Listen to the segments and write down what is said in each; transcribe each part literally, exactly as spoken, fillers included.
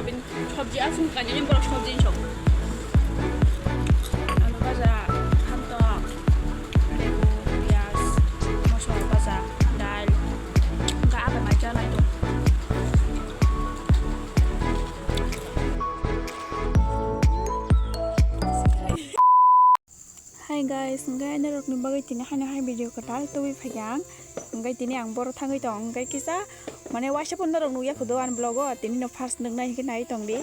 Sabji aswk kainwi borok sabji song. Alu baja, khantok, lebu, piyaj, moso baja, dal, wngkha abo mai chanai tong. Hi guys, hwnkhe norokni bagwi tini haino hai video kwtal tubui phaikha ang. Hwnkhe tini ang boro thangwi tong, hwnkhe kisa mane waisa phano norok nukya khudu ani vlog o, tini no first nuknai hwnkhe nai tongdi.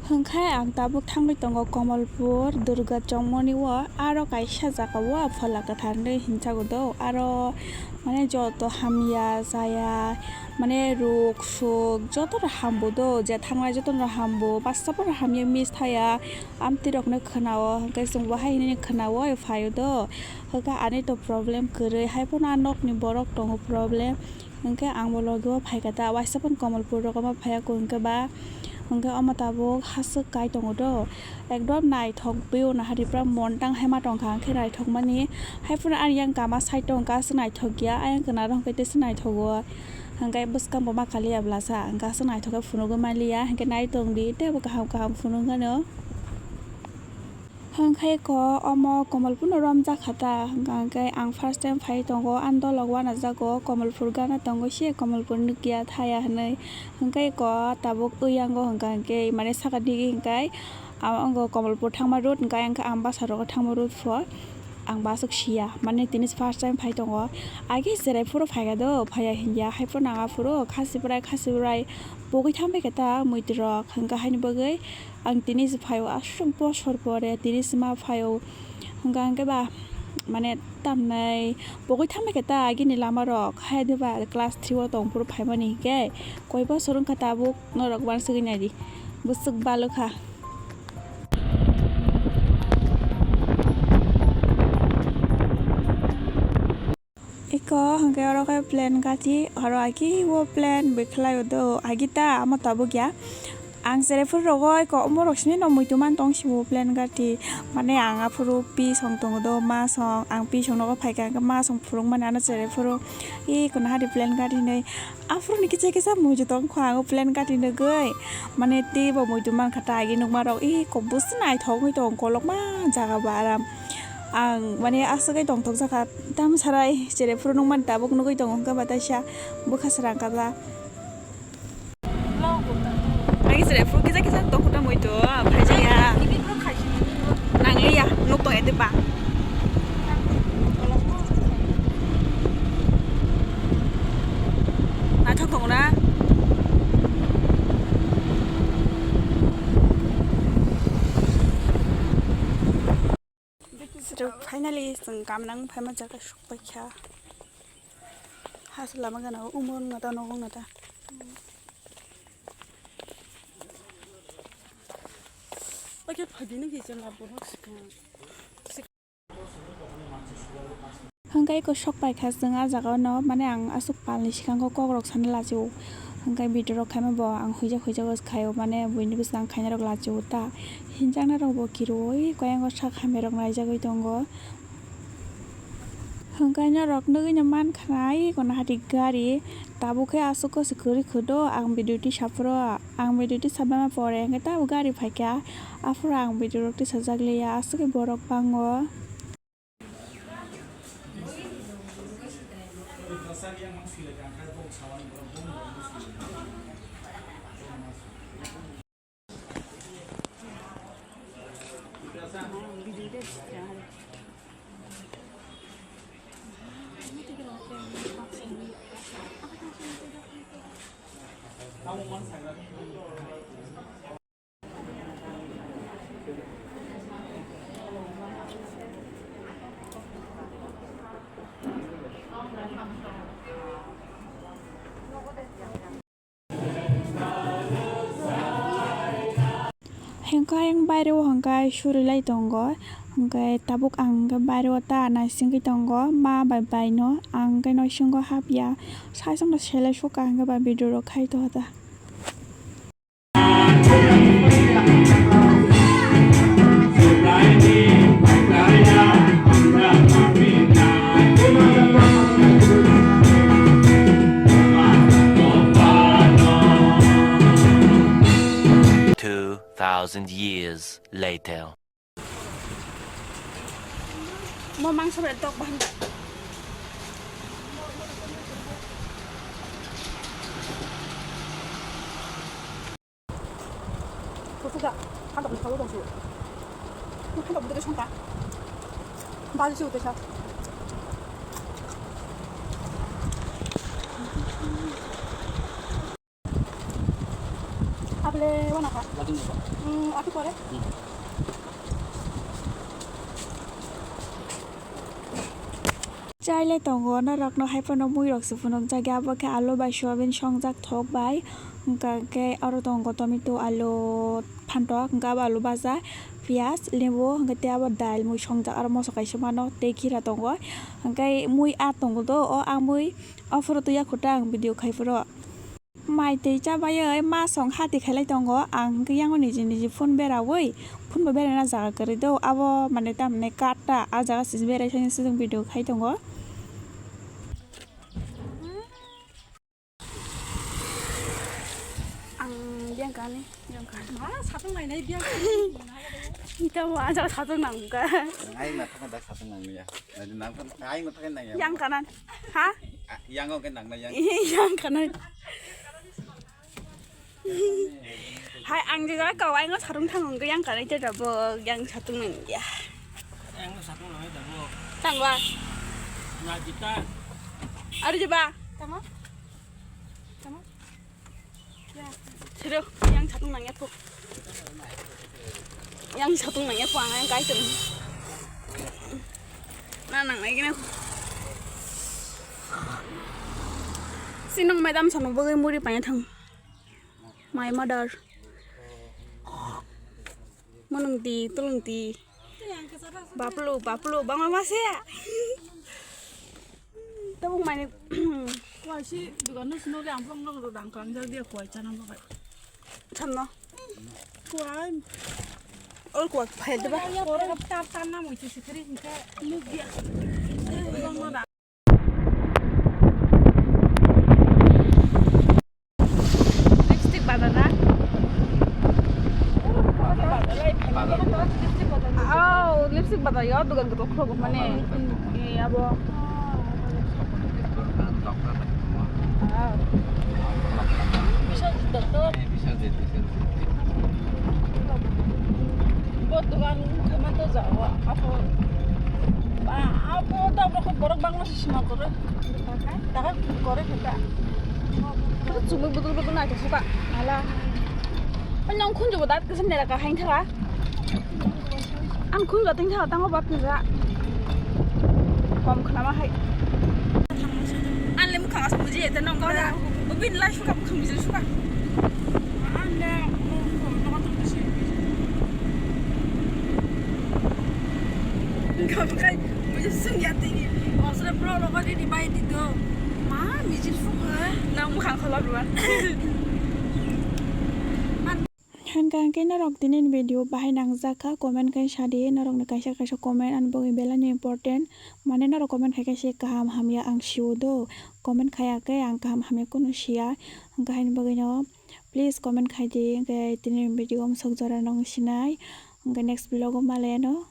Hwnkhe ang tabuk thangwi tongo Kamalpur Durga Chowmoni o, aro kaisa jaga o Phola Kwthar hinwi hinjago do, aro mane joto hamya chaya, mane ruk suk jotono hambo do, je thangnai jotono hambo, basta phano hamya miss thaya. Amtwi rokno khwnao, hwnkhe chwngbo hai hinwi khwnao, phaio do, hwnkhe ani to problem kwrwi, hai phano a nokni borok tongo problem, hwnkhe angbo logi o phaikha ta, waisa phano Kamalpur rogo ma phaiya kho hwnkhe ba, hwnkhe omo tabuk haswk kai tongo do, ekdom naithok view nahari pura mon tang hai ma tongkha, hwnkhe naithok mani, hai phano ani yang kama side tongkha, aswk naithok ya, ayang kwna rok hwnkhe tei se naithogo. Hwnkhe bwskango ma kaliya blasa, hwnkhe aswk naithok khe phunugwi manliya, hwnkhe nai tongdi, teibo kaham kaham phunuk gano. Hwnkhe ko omo Kamalpur no romjak kha ta, hwnkhe ang first time phai tongo, ani dolok uanajago, Kamalpur gana tongo, se Kamalpur nukya thaya hinwi. Hwnkhe ko tabuk wi yango hwnkha hwnkhe, mane saka digi hwnkhe, ang, ang Kamalpur thangma road hwnkhe, ang basa rogo thangma road pho. Ang bo aswk siya, mane tini first time phai tongo. Age cherai phuru phaikha do, phaiya hinya, hai phuru nang aphuru khasi bwrai, khasi bwrai pogwi thangbai kha ta muitu rok, hwnkha haini bagwi ang tini se phaio, aswk bosor pore tini se ma phaio, hwnkha hwnkhe ba mane tamnai pogwi thangbai kha ta agini lama rok, hai de ba class three o tong phuru phaimani hwnkhe koi bosor wngkha tabuk norok uansugwi naidi, bwswk balokha. Eko hwnkhe oro khe plane gati, oro agi o plane bwkhlai o do, agi ta amo tabuk ya. Ang cherai phuru rogo eko omo rok sini no muitu man tong sio plane gati. Mane ang aphuru pi song tongo do, ma song, ang pi song nogo phaikha hwnkhe ma song phurung mani ano cherai phuru. Eko nahari plane gati hinwi. Aphuru ni kisa kisa muitu tong kho ang o plane gati nugwi. Mane tei bo muitu mankha ta agi nukma rok. Eko bwswk naithok oi tong kolokma jaga bo aram. Ang mane aswk oi tongthok jakha. Tamo sarai cherai phuru nukmani tabuk nugwi tongo hwnkhe ba taisa bwkha srang kha ba. Agi cherai phuru kisa kisa tongkhuta muitu phaijaya. Nangya nuk tong ete ba. Naithok tongo na. Finally, chwng kamnang phaima jaga sokpaikha. Haso lama gana o umor wngna ta, nogo wngna ta. Oke, phaidi nw kisa labo sikha. Hwnkhe eko sokpaikha chwng a jaga o no, mane ang aswk palni swkango kok rok sana lachio. Hwnkhe video rok khaima bo ang huijak huijak khaio, mane buini bwskango khainai rok lachio ta. Hinjaknai rok bo kirui koyango sak hamya rok naijagwi tongo. Hwnkhe norok nugwino mankha na, ai kono hati gari tabuk khe aswk se kwrwi kwdo ang video tisa phuru, ang video tisa bama pore hwnkhe tabuk gari phaikha, aphuru ang video rok tisajak liya, aswk khe borok bango. Hwnkhe ayang baire o hwnkhe suri lai tongo, hwnkhe tabuk ang hwnkhe baire o ta naisingwi tongo, ma bai bai no. Ang hwnkhe noisingo hapya, saichung no selai sukha hwnkhe ba video rok khai tongkha ta. Thousand years later. Mo mangso bai tok bahan da. Kusuda, handa bwskango tongsi. Handa bwdwkhe songkha. Bali se utesa. Able wana kha. Hmm, atu pore. Chaile tongo, norokno hai phano mui rok se phunukjak ya, abo khe alu bai soyabin songjak thok bai, hwnkha khe aro tongo tomato, alu, phantok, hwnkha abo alu baja, piyaj, lembu, hwnkha tei abo dal mui songjak, aro moso kaisa mano tei kira tongo, hwnkhe mui aa tongo do, o ang mui o phuru twi ya khuta ang video khai phuru. Mai twi chabaiwi ma song hati khailai tongo. Ang hwnkhe yango niji niji phone beraui, phone bo beraina jaga kwrwi do. Abo mane tamni card ta, ah jaga se berai sani se chwng video khai tongo. Ang biyang kani, biyang kani. Ma satung nai nai biyang kani. Ita bo ah jaga satung nang ka. Ai ma thang da satung nang ya. Nai nang ai ma thang nang ya. Yang kanan. Ha? Ah, yang oke nang na yang. Yang kanan. Hai, ang je jaga kau aino satung thang hwnkhe yang kanai te dabo yang satung nang ya. Yang satung nang ya dabo. Tang ba? Na jita. Ari je ba? Tama? Tama? Ya. Sero, yang satung nang ya po. Yang satung nang ya po ang yang kai tong. Na nang nai gina. Sinong madam sono bagwi muri panya thang. My mother. Monong di, tulung di. Baplu, baplu, bang mama se. Tabuk mani. Wah, si dukan no sino le ampong no dang kang jak dia kuai chana bakai. Chamno. Kuai. Ol kuai phai de ba. Tar tar na mui si sikri hingke. Nuk dia. Lipstick badana. Oh, lipstick bada yo, dugan ko khlogo mane. Eh, abo. Ah. Bisa jita to. Bo dugan kama to jawa. Apo. Ba, apo to borok bangma sima kore. Taka kore kaka. Chumui budul budul nai suka. Ala. Panyang khunju bodat kesan nera ka hain thara. Ang khun ga ting thara tango bat nera. Kom khnama hai. An le mukhang as muji ete nong kora. Ubin lai suka mukhang bijil suka. An le mukhang no to si. Enggak pakai muji sung ya tini. Osre pro lo kadi di bai di do. Ma mijil suka. Nang mukhang kholop ruan. Hwnkha hwnkhe norok tini ni video bahai nangjak kha, comment khe sa di, norokni kaisa kaisa comment ani bagwi belai no important, mane norok comment khai khe se kaham hamya ang sio do, comment khaya khe ang kaham hamya kunu sia, hwnkha haini bagwi no please comment khai di, hwnkhe tini ni video o swk jora no wng sinai, hwnkhe next vlog o malai anw.